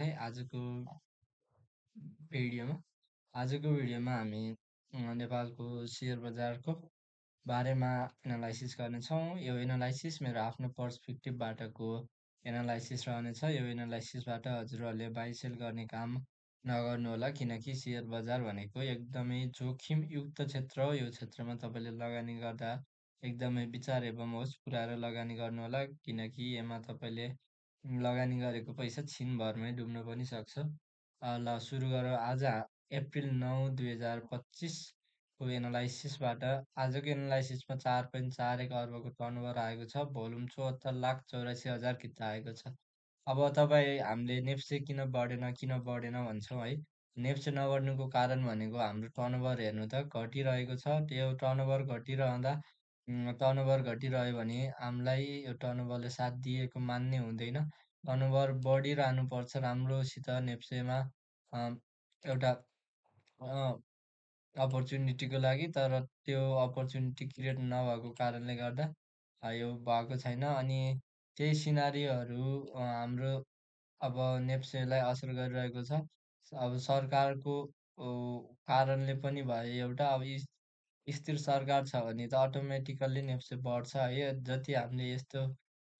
है भिडियोमा आजको भिडियोमा हामी नेपालको सेयर बजारको बारेमा एनालाइसिस गर्नेछौँ। यो एनालाइसिस मेरो आफ्नो पर्सपेक्टिभबाटको एनालाइसिस रहनेछ। यो एनालाइसिसबाट हजुरहरूले बाइ सेल गर्ने काम नगर्नुहोला, किनकि सेयर बजार भनेको एकदमै जोखिमयुक्त क्षेत्र हो। यो क्षेत्रमा तपाईँले लगानी गर्दा एकदमै विचार एवं होस पुऱ्याएर लगानी गर्नुहोला, किनकि यसमा तपाईँले लगानी गरेको पैसा छिनभरमै डुब्न पनि सक्छ। ल सुरु गरौँ। आज अप्रिल 9, 2025 को एनालाइसिसबाट आजको एनालाइसिसमा 4.41 अर्बको टर्नओभर आएको छ। भोल्युम 74,84,000 किता आएको छ। अब तपाईँ हामीले नेप्से किन बढेन भन्छौँ है। नेप्से नबढ्नुको कारण भनेको हाम्रो टर्नओभर हेर्नु त घटिरहेको छ। त्यो टर्नओभर घटिरहँदा टर्नओभर घटिरह्यो भने हामीलाई यो टर्नओभरले साथ दिएको मान्ने हुँदैन। टर्नओभर बढिरहनुपर्छ राम्रोसित नेप्सेमा एउटा अपर्च्युनिटीको लागि, तर त्यो अपर्च्युनिटी क्रिएट नभएको कारणले गर्दा यो भएको छैन। अनि त्यही सिनारीहरू हाम्रो अब नेप्सेलाई असर गरिरहेको छ। अब सरकारको कारणले पनि भयो एउटा। अब स्थिर सरकार छ भने त अटोमेटिकल्ली नेप्से बढ्छ है। जति हामीले यस्तो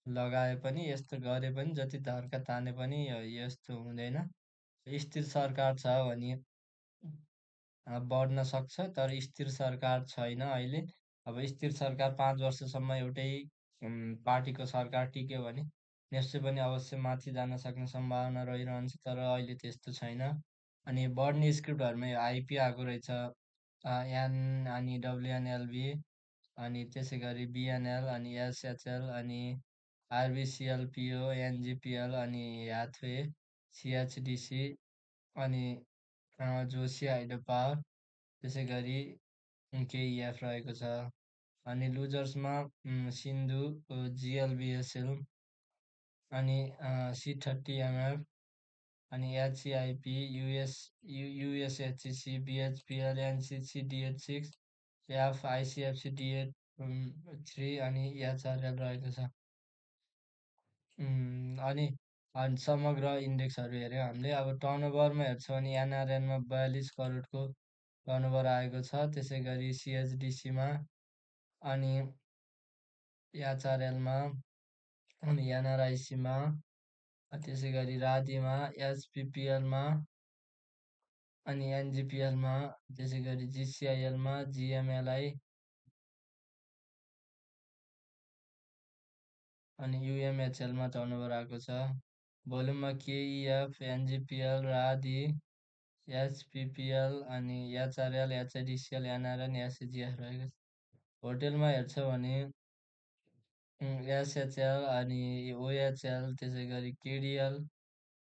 लगाए पनि, यस्तो गरे पनि, जति धर्का ताने पनि यस्तो हुँदैन। स्थिर सरकार छ भने बढ्न सक्छ, तर स्थिर सरकार छैन अहिले। अब स्थिर सरकार 5 वर्षसम्म एउटै पार्टीको सरकार टिक्यो भने नेप्से पनि अवश्य माथि जान सक्ने सम्भावना रहिरहन्छ, तर अहिले त्यस्तो छैन। अनि बढ्ने स्क्रिप्टहरूमा यो आइपी आएको रहेछ, अनि डब्लुएनएलबी, अनि त्यसै गरी बिएनएल, अनि एसएचएल, अनि आरबिसिएल, एनजिपिएल, अनि ह्याथवे, सिएचडिसी, अनि जोशी हाइड्रो पावर, त्यसै गरी केइएफ रहेको छ। अनि लुजर्समा सिन्धु, जिएलबिएसएल, अनि C30MF, अनि एचसिआइपी, युएसएचसी, बिएचपिएल, एनसिसी, डिएच6, आइसिएफसी, डिएच3, अनि एचआरएल रहेको छ। अनि समग्र इन्डेक्सहरू हेऱ्यौँ हामीले। अब टर्नओभरमा हेर्छौँ भने एनआरएनमा 42 करोडको टर्नओभर आएको छ। त्यसै गरी सिएचडिसीमा, अनि एचआरएलमा, अनि एनआरआइसीमा, त्यसै गरी राधीमा, एचपिपिएलमा, अनि एनजिपिएलमा, त्यसै गरी जिसिआइएलमा, जिएमएलआई, अनि युएमएचएलमा टर्नओभर आएको छ। भोल्युममा केइएफ, एनजिपिएल, राधी, एचपिपिएल, अनि एचआरएल, एचआइडिसिएल, एनआरएन, एसजिएफ रहेको छ। होटेलमा हेर्छ भने एसएचएल, अनि ओएचएल, त्यसै गरी केडिएल,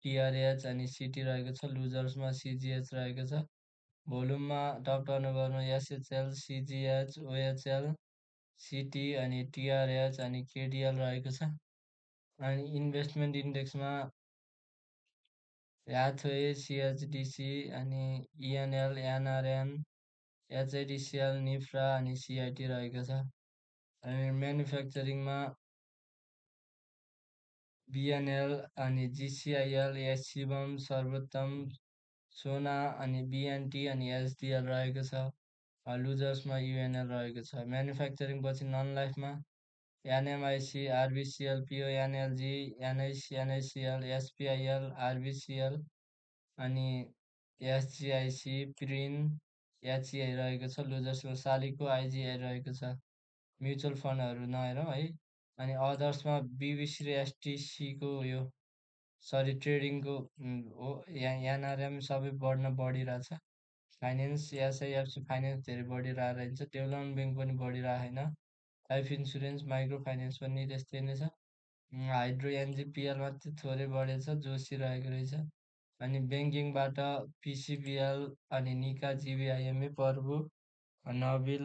टिआरएच, अनि सिटी रहेको छ। लुजर्समा सिजिएच रहेको छ। भोल्युममा टप टर्नओभरमा एसएचएल, सिजिएच, ओएचएल, सिटी, अनि टिआरएच, अनि केडिएल रहेको छ। अनि इन्भेस्टमेन्ट इन्डेक्समा ह्याथवे, सिएचडिसी, अनि इएनएल, एनआरएन, एचआइडिसिएल, निफ्रा, अनि सिआइटी रहेको छ। अनि म्यानुफ्याक्चरिङमा बिएनएल, अनि जिसिआइएल, शिवम, सर्वोत्तम, सोना, अनि बिएनटी, अनि एसडिएल रहेको छ। लुजर्समा युएनएल रहेको छ। म्यानुफ्याक्चरिङ पछि नन लाइफमा एनएमआइसी, आरबिसिएल, एनएलजी, एनआइसिएल, एसपिआइएल, आरबिसिएल, अनि एसजिआइसी, प्रिन, एचसिआई रहेको छ। लुजर्समा सालिको, आइजिआई रहेको छ। म्युचुअल फन्डहरू नहेरौँ है। अनि अदर्समा बिबिसी र एसटिसीको यो ट्रेडिङको हो, एनआरएम सबै बढिरहेछ। फाइनेन्स, एसआइएफसी फाइनेन्स धेरै बढिरहेको रहन्छ। डेभलपमेन्ट ब्याङ्क पनि बढिरहेको छैन। लाइफ इन्सुरेन्स, माइक्रो फाइनेन्स पनि त्यस्तै नै छ। हाइड्रो एनजिपिएल मात्रै थोरै बढेछ, जोसी रहेको रहेछ। अनि ब्याङ्किङबाट पिसिबिएल, अनि निका, जिबिआइएमए, पर्बु, नबिल,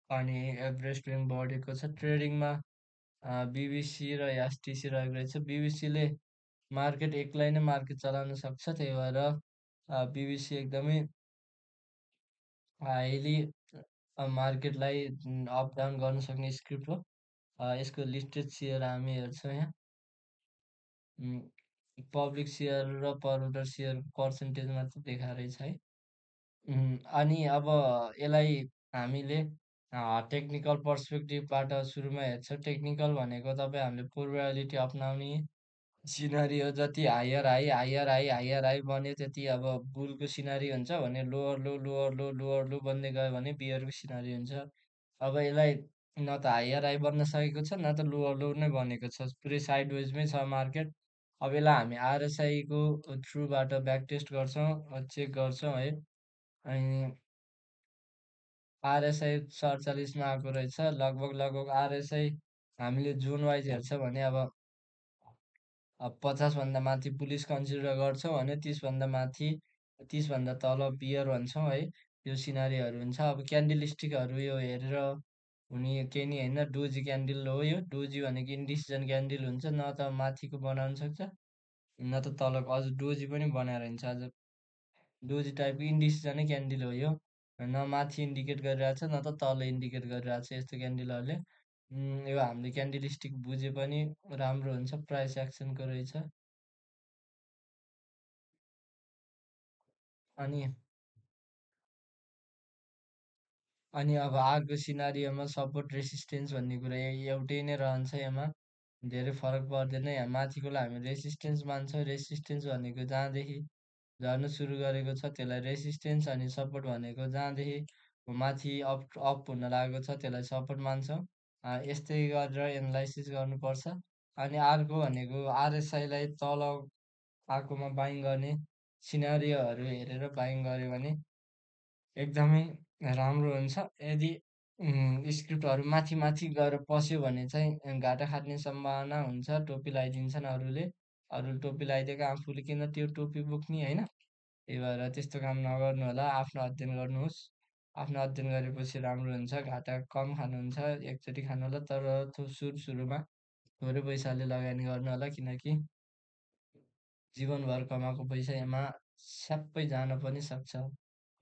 अनि एभरेस्ट ब्याङ्क बढेको छ। ट्रेडिङमा बिबिसी र एसटिसी रहेको रहेछ। बिबिसीले मार्केट एक्लै नै मार्केट चलाउन सक्छ, त्यही भएर बिबिसी एकदमै हाइली मार्केटलाई अप डाउन गर्न सक्ने स्क्रिप्ट हो। यसको लिस्टेड सेयर हामी हेर्छौँ यहाँ। पब्लिक सेयर र प्रमोटर सेयरको पर्सेन्टेज मात्रै देखाएको है। अनि अब यसलाई हामीले टेक्निकल पर्सपेक्टिभबाट सुरुमा हेर्छौँ। टेक्निकल भनेको तपाईँ हामीले प्रोबेबिलिटी अप्नाउने सिनारियो जति higher high higher high higher high बन्यो त्यति अब बुलको सिनारी हुन्छ भने lower low lower low lower low बन्दै गयो भने बियरको सिनारी हुन्छ। अब यसलाई न त हायर हाई बन्न सकेको छ न त लोवर लो नै बनेको छ, पुरै साइड वेजमै छ मार्केट। अब यसलाई हामी आरएसआईको थ्रुबाट ब्याक टेस्ट गर्छौँ, चेक गर्छौँ है। अनि आरएसआई 47 मा आएको रहेछ। लगभग लगभग आरएसआई हामीले जोन वाइज हेर्छ भने अब 50 भन्दा माथि पुलिस कन्सिडर गर्छौँ भने 30 भन्दा माथि 30 भन्दा तल बियर भन्छौँ है। यो सिनारीहरू हुन्छ। अब क्यान्डलस्टिकहरू यो हेरेर हुने केही नि होइन। डोजी क्यान्डल हो यो। डोजी भनेको इन्डिसिजन क्यान्डल हुन्छ। न त माथिको बनाउन सक्छ न त तलको। अझ डोजी पनि बनाएर हिँड्छ। अझ डोजी टाइपको इन्डिसिजनै क्यान्डल हो यो। न माथि इन्डिकेट गरिरहेछ न त तल इन्डिकेट गरिरहेछ यस्तो क्यान्डलहरूले। यो हामीले क्यान्डल स्टिक बुझे पनि राम्रो हुन्छ। प्राइस एक्सनको रहेछ। अनि अनि अब अर्को सिनारियोमा सपोर्ट रेसिस्टेन्स भन्ने कुरा एउटै नै रहन्छ। यसमा धेरै फरक पर्दैन। यहाँ माथिकोलाई हामी रेसिस्टेन्स मान्छौँ। रेसिस्टेन्स भनेको जहाँदेखि झर्न सुरु गरेको छ त्यसलाई रेसिस्टेन्स, अनि सपोर्ट भनेको जहाँदेखि माथि अप अप हुन लागेको छ त्यसलाई सपोर्ट मान्छौँ। यस्तै गरेर एनालाइसिस गर्नुपर्छ। अनि अर्को भनेको आरएसआईलाई तल आएकोमा बाइङ गर्ने सिनारियोहरू हेरेर बाइङ गऱ्यो भने एकदमै राम्रो हुन्छ। यदि स्क्रिप्टहरू माथि माथि गएर पस्यो भने चाहिँ घाटा खाने सम्भावना हुन्छ। टोपी लगाइदिन्छन् अरूले। अरूले टोपी लगाइदिएको आफूले किन त्यो टोपी बोक्ने होइन। त्यही भएर त्यस्तो काम नगर्नु होला। आफ्नो अध्ययन गर्नुहोस्। आफ्नो अध्ययन गरेपछि राम्रो हुन्छ। घाटा कम खानुहुन्छ। एकचोटि खानु होला तर सुरुमा थोरै पैसाले लगानी गर्नु होला, किनकि जीवनभर कमाएको पैसा यसमा स्याप्पै जान पनि सक्छ।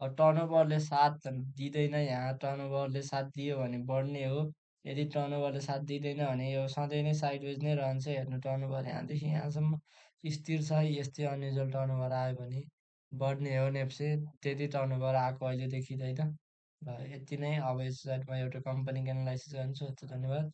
अब टर्नओभरले साथ दिँदैन। यहाँ टर्नओभरले साथ दियो भने बढ्ने हो। यदि टर्नओभरले साथ दिँदैन भने यो सधैँ नै साइडवेज नै रहन्छ। हेर्नु टर्नओभर यहाँदेखि यहाँसम्म स्थिर छ। यस्तै अनयुजल टर्नओभर आयो भने बढ्ने हो नेप्से। त्यति टर्नओभर आएको अहिले देखिँदैन। र यति नै। अब यस साइडमा एउटा कम्पनीको एनालाइसिस गर्छु। धन्यवाद।